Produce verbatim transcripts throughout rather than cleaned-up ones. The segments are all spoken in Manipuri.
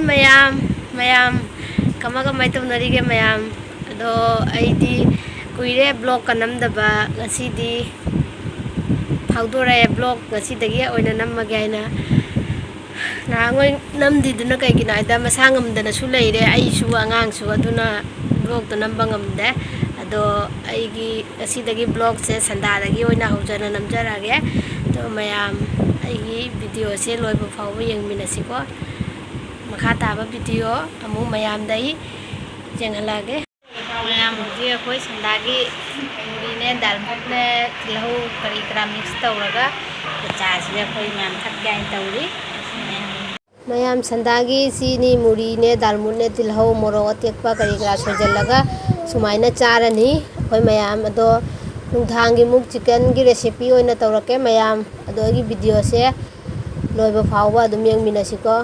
ꯃꯌꯥꯝ, ꯃꯌꯥꯝ, ꯀꯃꯥꯏ, ꯀꯃꯥꯏ ꯇꯧꯅꯔꯤꯒꯦ ꯃꯌꯥꯝ? ꯑꯗꯣ ꯑꯩꯗꯤ ꯀꯨꯏꯔꯦ vlogꯀ ꯅꯝꯗꯕ, ꯉꯁꯤꯗꯤ ꯐꯥꯎꯗꯣꯔꯛꯑꯦ, vlog ꯉꯁꯤꯗꯒꯤ ꯑꯣꯏꯅ ꯅꯝꯃꯒꯦ ꯍꯥꯏꯅ꯫ ꯅꯍꯥꯟꯈꯣꯏ ꯅꯝꯗ꯭ꯔꯤꯗꯨꯅ ꯀꯩꯒꯤꯅꯣ ꯍꯥꯏꯗ, ꯃꯁꯥ ꯉꯝꯗꯅꯁꯨ ꯂꯩꯔꯦ ꯑꯩꯁꯨ ꯑꯉꯥꯡꯁꯨ, ꯑꯗꯨꯅ vlogꯇꯣ ꯅꯝꯕ ꯉꯝꯗꯦ꯫ ꯑꯗꯣ ꯑꯩꯒꯤ ꯉꯁꯤꯗꯒꯤ vlogꯁꯦ ꯁꯟꯗꯥꯗꯒꯤ ꯑꯣꯏꯅ ꯍꯧꯖꯅ ꯅꯝꯖꯔꯛꯑꯒꯦ꯫ ꯑꯗꯣ ꯃꯌꯥꯝ ꯑꯩꯒꯤ videoꯁꯦ ꯂꯣꯏꯕ ꯐꯥꯎꯕ ꯌꯦꯡꯃꯤꯟꯅꯁꯤꯀꯣ꯫ ꯃꯈꯥ ꯇꯥꯕ video ꯑꯃꯨꯛ ꯃꯌꯥꯝꯗ ꯑꯩ ꯌꯦꯡꯍꯜꯂꯛꯑꯒꯦ꯫ ꯃꯌꯥꯝ ꯍꯧꯖꯤꯛ ꯑꯩꯈꯣꯏ ꯁꯟꯗꯥꯒꯤ ꯃꯨꯔꯤꯅꯦ, ꯗꯥꯜꯃꯨꯠꯅꯦ, ꯇꯤꯜꯍꯧ ꯀꯔꯤ ꯀꯔꯥ mix ꯇꯧꯔꯒ ꯆꯥꯁꯤꯗ ꯑꯩꯈꯣꯏ ꯃꯌꯥꯝ ꯊꯛꯀꯦ ꯍꯥꯏꯅ ꯇꯧꯔꯤ꯫ ꯃꯌꯥꯝ ꯁꯟꯗꯥꯒꯤ ꯆꯤꯅꯤ, ꯃꯨꯔꯤꯅꯦ, ꯗꯥꯜꯃꯨꯠꯅꯦ, ꯇꯤꯜꯍꯧ, ꯃꯣꯔꯣꯛ ꯑꯇꯦꯛꯄ ꯀꯔꯤ ꯀꯔꯥ ꯁꯣꯏꯖꯜꯂꯒ ꯁꯨꯃꯥꯏꯅ ꯆꯥꯔꯅꯤ ꯑꯩꯈꯣꯏ ꯃꯌꯥꯝ꯫ ꯑꯗꯣ ꯅꯨꯡꯗꯥꯡꯒꯤ ꯃꯨꯛ chickenꯒꯤ recipe ꯑꯣꯏꯅ ꯇꯧꯔꯛꯀꯦ ꯃꯌꯥꯝ꯫ ꯑꯗꯣ ꯑꯩꯒꯤ videoꯁꯦ ꯂꯣꯏꯕ ꯐꯥꯎꯕ ꯑꯗꯨꯝ ꯌꯦꯡꯃꯤꯟꯅꯁꯤꯀꯣ꯫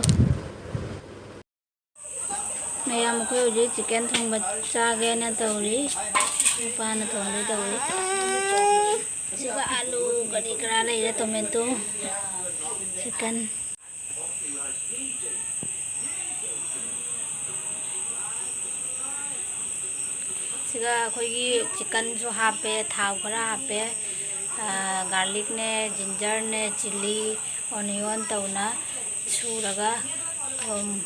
ꯃꯌꯥꯝ ꯑꯩꯈꯣꯏ ꯍꯧꯖꯤꯛ chicken ꯊꯣꯡꯕ ꯆꯥꯒꯦꯅ ꯇꯧꯔꯤ꯫ ꯅꯨꯄꯥꯅ ꯊꯣꯡꯗꯣꯏ ꯇꯧꯔꯤ꯫ ꯁꯤꯒ ꯑꯂꯨ ꯀꯔꯤ ꯀꯔꯥ ꯂꯩꯔꯦ, tomato, chicken꯫ ꯁꯤꯒ ꯑꯩꯈꯣꯏꯒꯤ chickenꯁꯨ ꯍꯥꯞꯄꯦ, ꯊꯥꯎ ꯈꯔ ꯍꯥꯞꯄꯦ, garlicꯅꯦ, gingerꯅꯦ, chilli, onion ꯇꯧꯅ ꯁꯨꯔꯒ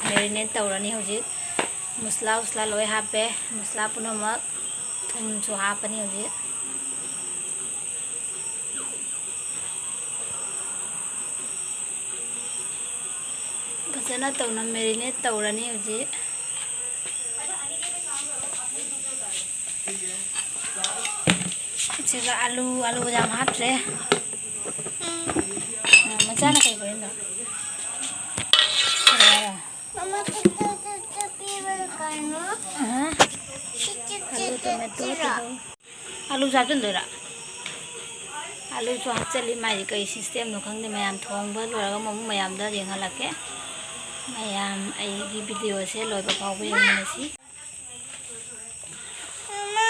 marinate ꯇꯧꯔꯅꯤ꯫ ꯍꯧꯖꯤꯛ ꯃꯁꯂꯥ ꯎꯁꯂꯥ ꯂꯣꯏ ꯍꯥꯞꯄꯦ, ꯃꯁꯂꯥ ꯄꯨꯝꯅꯃꯛ, ꯊꯨꯝꯁꯨ ꯍꯥꯞꯄꯅꯤ ꯍꯧꯖꯤꯛ꯫ ꯐꯖꯅ ꯇꯧꯅ marinate ꯇꯧꯔꯅꯤ ꯍꯧꯖꯤꯛ꯫ ꯁꯤꯒ ꯑꯂꯨ, ꯑꯂꯨ ꯌꯥꯝ ꯍꯥꯞꯇ꯭ꯔꯦ꯫ ꯑ, ꯃꯆꯥꯅ ꯀꯩ ꯕꯣꯔꯤꯅꯣ? ꯀꯔꯤ ꯍꯥꯏꯔꯣ? ꯃꯃꯥ, ꯄꯤꯛꯇꯨ ꯄꯤꯛꯇꯨ ꯄꯤꯕꯗꯣ ꯀꯩꯅꯣ? ꯑꯍ꯫ ꯆꯤꯛ ꯆꯤꯛ ꯑꯂꯨ, ꯆꯤꯛ ꯆꯤꯛ tomato, ꯁꯤꯔꯣ? ꯇꯤꯜꯍꯧ꯫ ꯑꯂꯨꯁꯨ ꯍꯥꯞꯆꯤꯜꯂꯨꯔꯥ? ꯑꯂꯨꯁꯨ ꯍꯥꯞꯆꯤꯜꯂꯤ꯫ ꯃꯥꯏꯁꯦ ꯀꯩ systemꯅꯣ ꯈꯪꯗꯦ꯫ ꯃꯌꯥꯝ ꯊꯣꯡꯕ ꯂꯣꯏꯔꯒ ꯑꯃꯨꯛ ꯃꯌꯥꯝꯗ ꯌꯦꯡꯍꯜꯂꯛꯀꯦ꯫ ꯃꯌꯥꯝ ꯑꯩꯒꯤ videoꯁꯦ ꯂꯣꯏꯕ ꯐꯥꯎꯕ ꯌꯦꯡꯃꯤꯟꯅꯁꯤ꯫ ꯃꯃꯥ,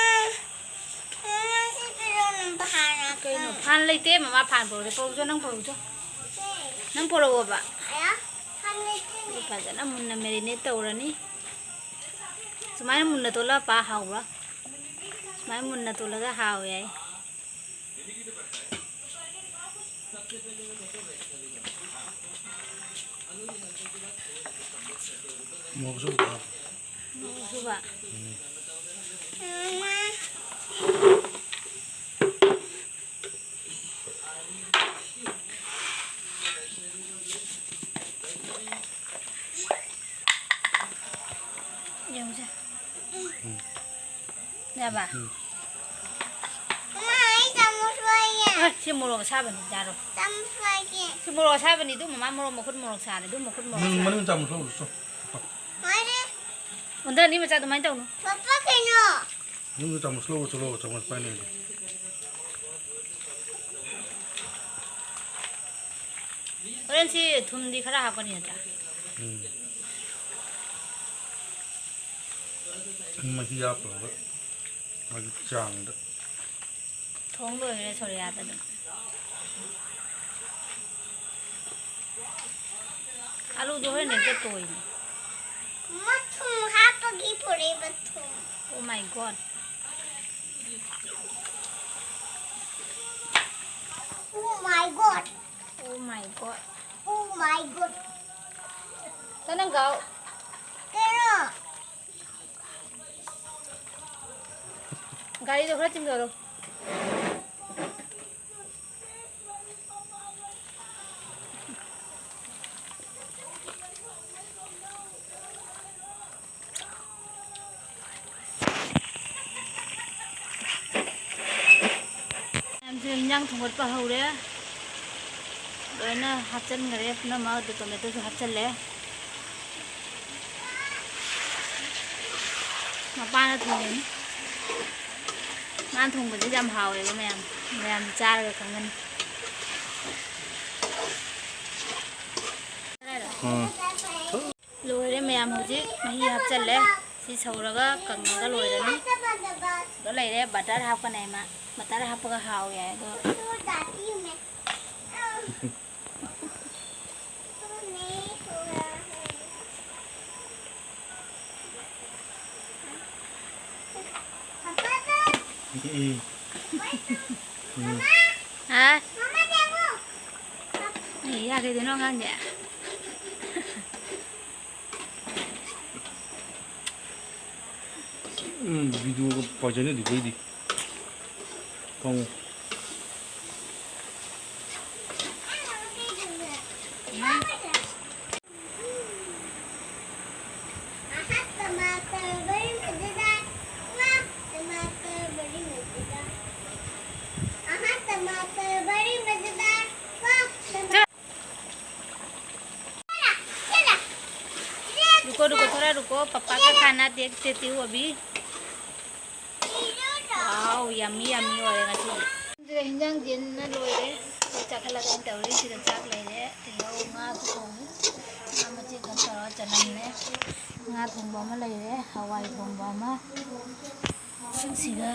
ꯃꯃꯥ, ꯁꯤ ꯄꯤꯔꯛꯑꯣ, ꯅꯪ ꯐꯥꯟ ꯀꯩꯅꯣ? ꯐꯥꯟ ꯂꯩꯇꯦ, ꯃꯃꯥ ꯐꯥꯟ ꯄꯨꯔꯛꯎ꯫ ꯄꯨꯔꯛꯎꯆꯣ, ꯅꯪ ꯄꯨꯔꯛꯎꯆꯣ꯫ ꯅꯪ ꯄꯨꯔꯛꯑꯣꯕ꯫ ꯑꯌꯥ, ꯐꯥꯟ ꯂꯩꯇꯦ꯫ ꯐꯖꯅ ꯃꯨꯟꯅ marinate ꯇꯧꯔꯅꯤ꯫ ꯁꯨꯃꯥꯏꯅ ꯃꯨꯟꯅ ꯇꯣꯠꯂꯒ ꯄꯥ ꯍꯥꯎꯕ꯭ꯔꯥ? ꯁꯨꯃꯥꯏꯅ ꯃꯨꯟꯅ ꯇꯣꯠꯂꯒ ꯍꯥꯎꯋꯦ ꯍꯥꯏ꯫ ꯃꯣꯔꯣꯛꯁꯨ ꯍꯥꯞꯄꯣ꯫ ꯃꯣꯔꯣꯛꯁꯨꯕ꯫ ꯎꯝ꯫ ꯌꯦꯡꯉꯨꯁꯦ꯫ ꯎꯝ꯫ ꯌꯥꯕ? ꯎꯝ꯫ ꯃꯃꯥ, ꯑꯩ ꯆꯥꯃꯁ ꯂꯩꯌꯦ꯫ ꯑꯦ, ꯁꯤ ꯃꯣꯔꯣꯛ ꯑꯁꯥꯕꯅꯤ, ꯆꯥꯔꯣ꯫ ꯆꯥꯃꯁ ꯂꯩꯌꯦ꯫ ꯁꯤ ꯃꯣꯔꯣꯛ ꯑꯁꯥꯕꯅꯤ, ꯑꯗꯨ ꯃꯃꯥ ꯃꯣꯔꯣꯛ ꯃꯈꯨꯠ ꯃꯣꯔꯣꯛ ꯁꯥꯔꯦ, ꯑꯗꯨ ꯃꯈꯨꯠ ꯃꯣꯔꯣꯛ ꯅꯪ ꯁꯥꯔꯦ꯫ ꯃꯅꯨꯡ ꯆꯥꯃꯁ ꯂꯧꯔꯨꯆꯣ꯫ ꯂꯣꯏꯔꯦ꯫ ꯑꯣꯟꯊꯅꯤ ꯃꯆꯥ, ꯑꯗꯨꯃꯥꯏꯅ ꯇꯧꯅꯨ꯫ ꯄꯥꯄꯥ, ꯀꯩꯅꯣ? ꯌꯨꯝꯗ ꯆꯥꯃꯁ ꯂꯧꯔꯨ ꯆꯠꯂꯣ, ꯆꯥꯃꯁ ꯄꯥꯏꯅꯤꯡꯉꯗꯤ꯫ ꯍꯣꯔꯦꯟ ꯁꯤ ꯊꯨꯝꯗꯤ ꯈꯔ ꯍꯥꯞꯀꯅꯤ ꯅꯠꯇ꯭ꯔꯥ? ꯎꯝ꯫ ꯃꯍꯤ ꯍꯥꯞꯄꯒ ꯃꯥꯒꯤ ꯆꯥꯡꯗ꯫ ꯊꯣꯡ ꯂꯣꯏꯈ꯭ꯔꯦ ꯁꯣꯔꯤꯌꯥꯗ ꯑꯗꯨꯝ꯫ ꯑꯂꯨꯗꯣ ꯍꯣꯔꯦꯟ ꯍꯦꯛꯇ ꯇꯣꯏꯅꯦ꯫ ꯃꯃꯥ, ꯊꯨꯝ ꯍꯥꯞꯄꯒꯤ ꯄꯨꯔꯛꯏꯕ ꯊꯨꯝ꯫ Oh my God. Oh my God. Oh my God. Oh my God. ꯆꯠꯅꯪꯒꯥꯎ꯫ ꯀꯩꯅꯣ? ꯒꯥꯔꯤꯗꯣ ꯈꯔ ꯆꯤꯡꯊꯔꯣ꯫ ꯃꯌꯥꯝꯁꯦ ꯏꯟꯖꯥꯡ ꯊꯣꯡꯒꯠꯄ ꯍꯧꯔꯦ꯫ ꯂꯣꯏꯅ ꯍꯥꯞꯆꯤꯟꯈꯔꯦ ꯄꯨꯝꯅꯃꯛ, ꯑꯗꯨ tomatoꯁꯨ ꯍꯥꯞꯆꯤꯜꯂꯦ꯫ ꯃꯄꯥꯅ ꯊꯣꯡꯉꯤꯅꯤ꯫ ꯃꯥꯅ ꯊꯣꯡꯕꯁꯤꯗꯤ ꯌꯥꯝ ꯍꯥꯎꯋꯦꯕ ꯃꯌꯥꯝ꯫ ꯃꯌꯥꯝ ꯆꯥꯔꯒ ꯈꯪꯒꯅꯤ꯫ ꯎꯝ꯫ ꯂꯣꯏꯔꯦ ꯃꯌꯥꯝ, ꯍꯧꯖꯤꯛ ꯃꯍꯤ ꯍꯥꯞꯆꯜꯂꯦ꯫ ꯁꯤ ꯁꯧꯔꯒ ꯀꯪꯉꯒ ꯂꯣꯏꯔꯅꯤ꯫ ꯑꯗꯣ ꯂꯩꯔꯦ, butter ꯍꯥꯞꯀꯅꯤ ꯃꯥ꯫ Butter ꯍꯥꯞꯄꯒ ꯍꯥꯎꯋꯦ ꯍꯥꯏ ꯑꯗꯣ꯫ ꯎꯝ꯫ ꯎꯝ꯫ ꯍꯥ? ꯑꯦ, ꯌꯥ ꯀꯩꯗꯧꯅꯣ ꯑꯉꯥꯡꯁꯦ? ꯎꯝ, video ꯒ ꯐꯖꯅꯗꯤ ꯐꯩꯗꯤ꯫ ꯈꯪꯉꯨ꯫ रुको, रुको, थोड़ा रुको, पापा का खाना देख देती हूँ अभी। Wow, yummy, yummy ꯑꯣꯏꯔꯦ ꯉꯁꯤꯗꯤ꯫ ꯁꯤꯗ ꯍꯤꯟꯖꯥꯡ ꯖꯦꯟꯅ ꯂꯣꯏꯔꯦ꯫ ꯑꯩꯈꯣꯏ ꯆꯥꯛꯈꯠꯂꯒ ꯑꯩꯅ ꯇꯧꯔꯤ꯫ ꯁꯤꯗ ꯆꯥꯛ ꯂꯩꯔꯦ, ꯇꯤꯜꯍꯧ, ꯉꯥꯁꯨ ꯊꯣꯡꯉꯤ꯫ ꯉꯥ ꯃꯆꯦꯠ ꯈꯛ ꯇꯧꯔꯒ ꯆꯅꯝꯅꯦ꯫ ꯉꯥ ꯊꯣꯡꯕ ꯑꯃ ꯂꯩꯔꯦ, ꯍꯋꯥꯏ ꯊꯣꯡꯕ ꯑꯃ꯫ ꯁꯤꯒ